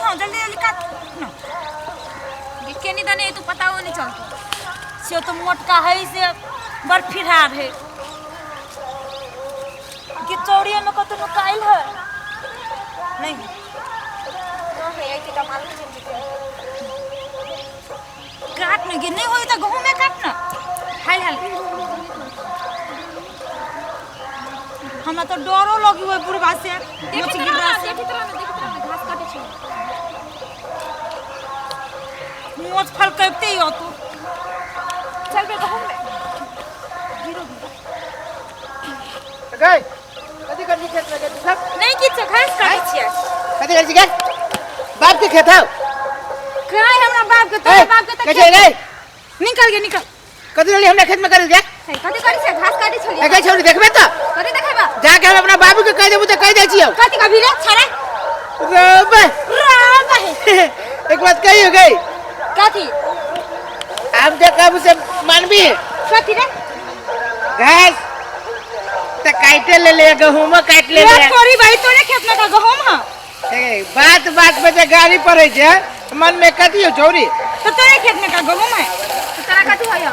हाँ जल्दी जल्दी काट ना। केनी दने तू पता नहीं चलतो। से तो मोटका है से बड़ फिरार है कि चौड़िया में कतौ नुकाइल है नहीं। ना है आई त मालूम चल जेते। काट न गे, नहीं होई त गहूं में काट ना। हाल हाल हमरा तो डरो लगी ओइ बुढ़बा से। देखित मोच गिर्रा रह से। देखित रह देखित रह, घास काटे छै। मोच फल कइबते ही हो तू। चल बे गहूं में। गई कथी कर खेत में गई सब? नहीं किछ, घास काटे छियै। कथी कर गई? बाप के खेत हौ। काय हमरा बाप के, तोरे बाप के त कथी रे? निकल गे निकल। कथी रहली हमरा खेत में करल जा? कथी करी छै? घास काटे छलियै। ए गई छौरी देखबे त? कथी देखेबा? जाके हम अपना बाबू के कह देबू त कह दै छियौ। कथी कभी रे छड़ा? रे रे एक बात कहियो गई। कथी? हम जे कहबू से मानबी? कथी रे? घास त काटे ले ले, गहूम काट ले रे ले। तोरी भाई तोरे खेत में का गहूम ह? ए, बात बात में जे गाड़ी पड़े छै मन में कथी हो छौरी? तो तोरे खेत में का गहूम है? तो तोरा कथी होय?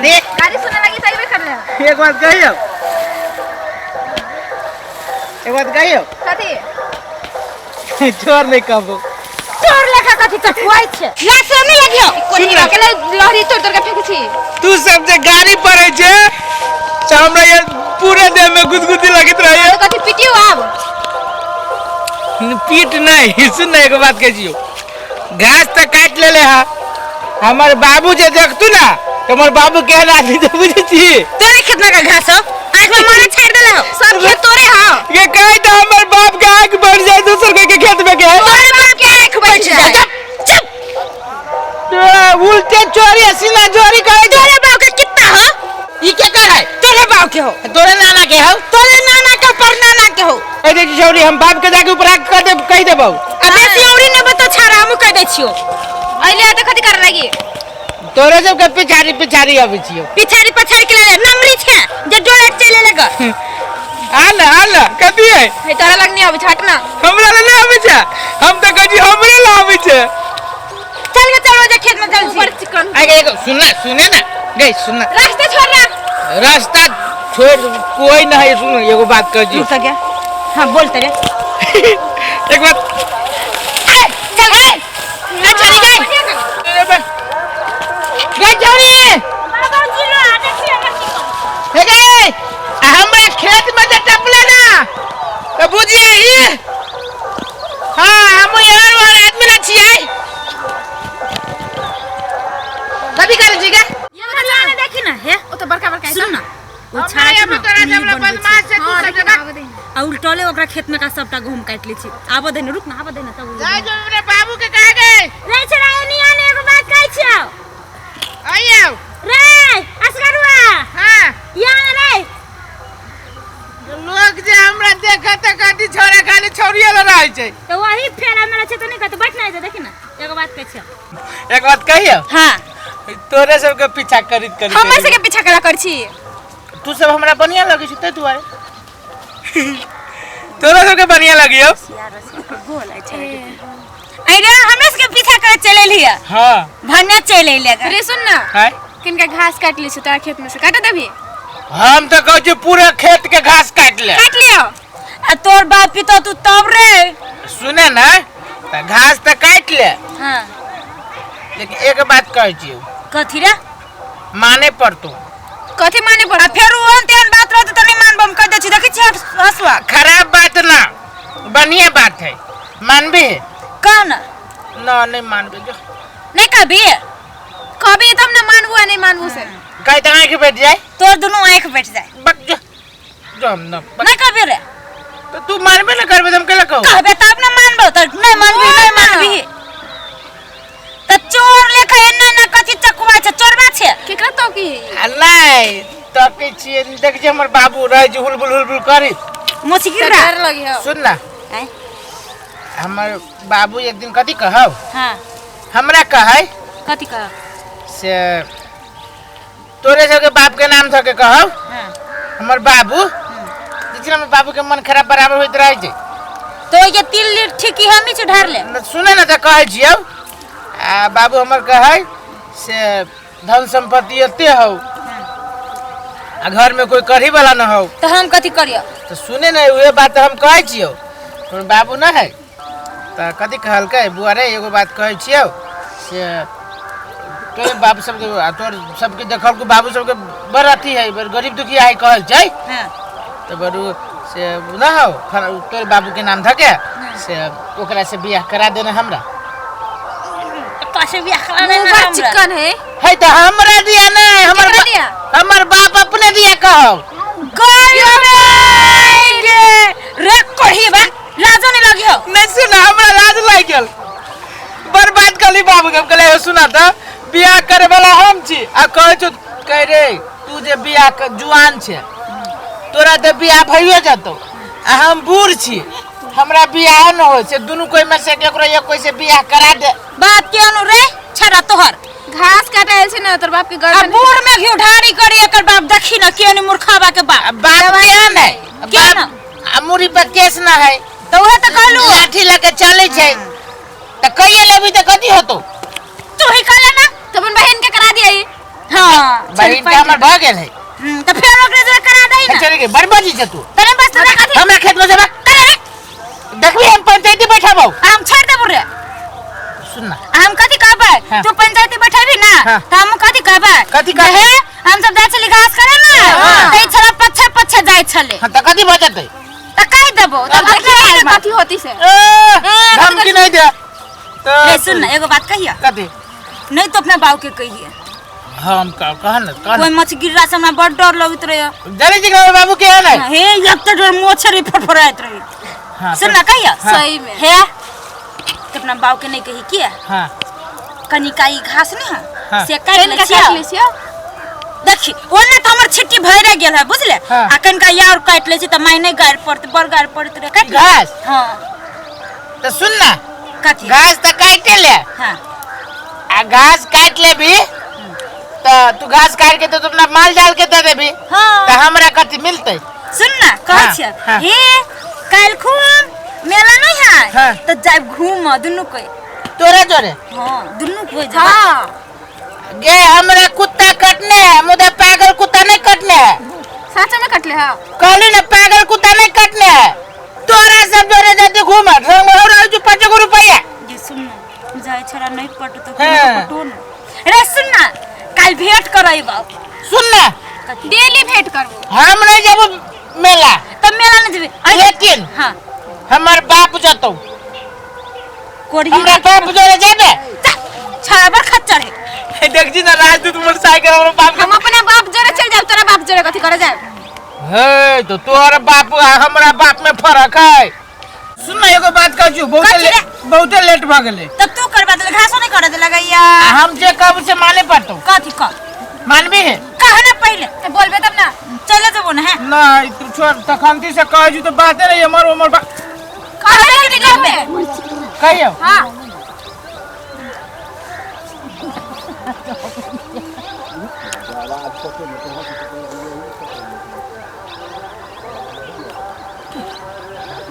देख गाड़ी सुने लगी तइबे कर ले। एक बात कहियो, एक बात कहियो। कथी? चोर नहीं कहबो। चोर लेखा कथी चटुआइ छै? लाज से नहीं लगियो। कोनी अकेले लहरी तोड़ तोड़ के फेंकै छी। तू सब जे गाड़ी पड़े छै से हमरा ये पूरे देह में गुदगुदी लगैत रहे। तो कथी पिटियो आब? पीट नहीं, सुन ना एगो बात कहै छियौ। घास तऽ काटि लेले हा, हमर बाबू जे देखतू ना तऽ हमर बाबू केहन आदमी छै बुझै छी? तोरे खेत में का घास हो? आँख में मारा छाड़ देले हो। सब खेत तोरे हो। ये कहे तऽ हमर बाप के आँख बढ़ जाए दोसर कोई के खेत में के। तोरे बाप के आँख बढ़ जाए। चुप। उल्टे चोरी सीना चोरी कहे छै। तोरे बाप के कितना हो? ई के कर है? तोरे बाप के हो। तोरे नाना के हो। तोरे नाना के पर नाना के हो। कह दे छौरी हम बाप के जाके ऊपर आके कह दे, कह देबौ। आ बेसी औरी न बता छाड़ा हम कह दै छियो। अइले त कथी कर लागी? तोरे सब के पिछाड़ी पिछाड़ी आबै छियो। पिछाड़ी पछाड़ी के ले नंगरी छै जे डोले चले लग। आ ना आ ना कथी है? हे तोरा लग नहीं आबै छै, हट ना। हमरा लग नहीं आबै छै, हम त कहै छी हमरे लग आबै छै। चल गे चल जे खेत में चल ऊपर चिकन। आगे एगो सुन ना, सुने ना गई सुन ना। रास्ता छोड़ ना। रास्ता छोड़ कोई नहीं। सुन एगो बात कह जी। रुक गया। हां बोल तेरे। एक बात ए चल ए ना चली गई। गई छौरी। बाबा जी लो आ देखिए हमर की करू। हे गई हमरा खेत में जे टपले ना त बुझिए ई। हां हम यार वार आदमी ना छियै। कथी करै छी गे? ये देखी ना हे ओ त बड़का बड़का सुन ना ओ छाड़ा के ना तोरा उन्हीं जबला बनबै छै। बदमाश छै तू हां सब जगह। आ उल्टले ओकरा खेत में का सबटा गहूम काटि लै छी। आबऽ दे ने, रुक ना, आबऽ दे ने तब। जाय जो अपने बाबू के कहे गए। रे छड़ा एनी आने एगो बात कहै छियौ। आइयो। रे असगरुआ। हां यहाँ रे। लोग जे हमरा देखत त कहती छोरा खाली छौरिये ल रहै छै। तो वही फेरा मेरा छै तो नहीं कहत बैठ ना जे देखी ना एगो बात कहै छियौ। एक बात कहियो? हां। तोरे सब के पीछा करित करित हमर सबके पीछा करा कर छी। तू सब हमरा बढ़िया लगै छै तै दुआरे। तोरा सबके बढ़िया लगियो। अरे हमरा सबके पीछा करे चले लिया। हां भने चले लिया। रे सुन ना। हाय किनका घास काट ली छै तोरा खेत में से काट देबी? हम त कहै छी पूरा खेत के घास काट ले। काट लियो। आ तोर बाप पिता तू तब रे। सुने ना त घास त काट ले। हां लेकिन एक बात कहै छियौ। कथी रे? माने पड़तो। कथी माने पड़तो? आ फेर ओहन तेहन बात रहत त नहीं मानबो हम कह दै छी। देखै छी हसुआ। खराब बात ना बढ़िया बात है, मानबी? कह ना। ना नहीं मानबे जो। नहीं कहबी? कहबी तब ना मानबू आ नहीं मानबू से। कह त आंख बैठ जाए। तोर दुनू आंख बैठ जाए। बक जो। जो हम ना नहीं कहबी रे। तो तू मानबे ना करबे त हम केला कहू? कहबे तब ना मानबो त नहीं मानबी नहीं मानबी। त चोर लेखा एना ना कथी चकुआ छै, चोरबा छै। केकरा तो की? आ नहीं तकै छियै देख जे हमर बाबू रहै छै हुलबुल हुलबुल करी। मोची गिरा। डर लगी हो। सुन ना। आय। हमर बाबू एक दिन कथी कहौ? हां। हमरा कहै। कथी कहौ? से तोरे सबके बाप के नाम धके कहौ। हां। हमर बाबू जिस हमर बाबू के मन खराब बराबर होइत रहै छै। तो ये 3 लीटर ठीकी हम ही ढार ले। न, सुने ने तऽ कहै छियौ, आ बाबू हमर कहै से धन संपत्ति एते हौ आ घर में कोई करही वाला न हौ। तो हम कथी करियो? तऽ सुने ने, उहे बात हम कहै छियौ। तोहर बाबू न है तऽ कथी कहलकै, बुआ रे, एगो बात कहै छियौ से तोरे बाबू सबके आ तोर सबके देखलको, बाबू सबके बड़ अथी है, बड़ गरीब दुखिया है कहल छै। तऽ बड़ू से न हौ, तोरे बाबू के नाम धके से ओकरा से बियाह करा देना हमरा। पासे बियाह करा देना मुँह बड़ हमरा। चिकन है। है तऽ हमरा दिया नहीं, हमर केकरा दिया? हमर बाप अपने दिया कहो। गई रे रे कोढ़ी बा, लाजो नहीं लगी हो? नहीं, सुना, हमरा लाज लागि गेल। बर्बाद कली बाबू के। हम कहले, सुना तऽ, बियाह करे वाला हम छी आ कहै छौ, कह रे, तू जे बियाह जुआन छै, तोरा तऽ बियाह भइयो जतौ आ हम बूढ़ छी, हमरा बियाह न होइ छै। दुनू कोई में से केकरो एक कोई से बियाह करा दे। बाप के अनु रे छड़ा तोहर। घास काटे आयल छै ना तोर बाप के आ गर्दन। बूढ़ में घी ढारी करी एकर बाप, देखी ना के मूर्खाबा के बाप। आ बाप केहन है? के बाप आ मुड़ी पर केस ना है। तो उहे तो कहलू। लाठी लके चले छै, तऽ कहिए लेबी तऽ कथी होतो? तू ही कहले ना। तो अपन बहन के करा दिया। हां। बहिन के हमर भऽ गेल है। तो फेर ओकरे जोरे करा दही ना। चल गे, बड़ बजी छै तू। तने बस तोरा कथी? हमरा खेत में जेबा? करे रे। देखबी, हम पंचायती बैठाबौ। हम छोड़ देबो रे। सुन ना। हम कथी कहबै? हाँ। तू पंचायती बैठेबी ना? हाँ। तो हम कथी कहबै? कथी कहबै? हे, हम सब जाइ छली घास करे ना, हाँ। त ई छला पच्छे पच्छे जाइ छले। हाँ, तऽ कथी भऽ जेतै? त कहि देबो तब। देखी अपने ना कथी होती से। ए, धमकी नहीं दे तो। रे सुन ना, एगो बात कहिया? कथी? नहीं तो अपना बाबू के कहिए। हम कह कह न, कह। कोई मछ गिरला से हमरा बड़ डर लगैत रहे। जानै छी कि बाबू के है नहीं? हे, एक तो डर मोछरी फड़फड़ाइत रहे। हाँ। सुन ना, कहिया? हाँ। सही में। हे, तो अपना बाबू के नहीं कही किया? हाँ। कनिका ई घास नहीं है, हाँ। से काटि लै कनिका छियै। काटि लै छियै। देखी, ओना तऽ हमर छिट्टी भरे गेल है, बुझले? हाँ। आ कनिका और काटि लै छी तऽ माय नहि गारि पड़तै, बड़ गारि पड़ैत रहे। काटि ले। घास? हाँ। तऽ सुन ना। कथी? घास तऽ काटे ले। हाँ। आ घास काटि लेबी तऽ तू घास काटि के तऽ तू अपना माल जाल के दे देबी। हाँ। तऽ हमरा कथी मिलतै? सुन ना, कहै हाँ, छियै। हाँ। हे, काल्हि खूब मेला नहीं है? हाँ। तऽ जायब घूम दुनू कोई। तोरा जोरे? हाँ, दुनू कोई जाब। हाँ। गे, हमरा कुत्ता कटने है, मुदा पागल कुत्ता नहीं कटने है। साँचे में कटले है? कहली ना, पागल कुत्ता नहीं कटने है। तोरा सब जोरे जाते घूम रंग हो रहा जो 5 गो रुपया। ये सुन ना, जाय छड़ा नहीं पटो तो हाँ। पटो ना रे। सुन ना, काल्हि भेंट करैबौ। सुन ना। कथी? डेली भेंट करबो। हम नहीं जब मेला। तऽ मेला नहीं जेबी? लेकिन हाँ। हमर बाप जतौ। कोढ़ी। हमरा बाप जोरे जेबे। छड़ा बड़ खच्चर है। देख जी ना, राजदूत मोटरसाइकिल हमरा बाप। हम अपना बाप जोरे चल जाब, तोरा बाप जोरे कथी करे जाब? हे, तो तोहर बाप आ हमरा बाप में फर्क है। सुन ना, एगो बात कहै छियौ, बहुते कथी रे? बहुते लेट भऽ गेलै। तब तू करबा देले, घासो नहीं करे देले गैया। आ हम जे कहब से माने पड़तौ। कथी कह? मानबी है? कह ना पहिले। तो बोलबे तब ना। चले जेबो ना है। नहीं, तू छोड़, तखनती से कहै छी तो बाते नहीं हमर उमर कहबे कि नहीं कहबे? कहियौ। हाँ।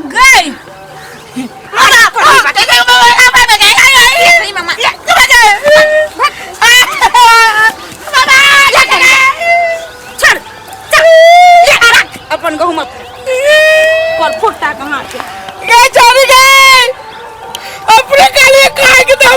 गई सही मामा। छोड़, चल रख अपन गहुम कल फुटता कहाँ छै। गए, चली गए। अपने काली कहे के तो हम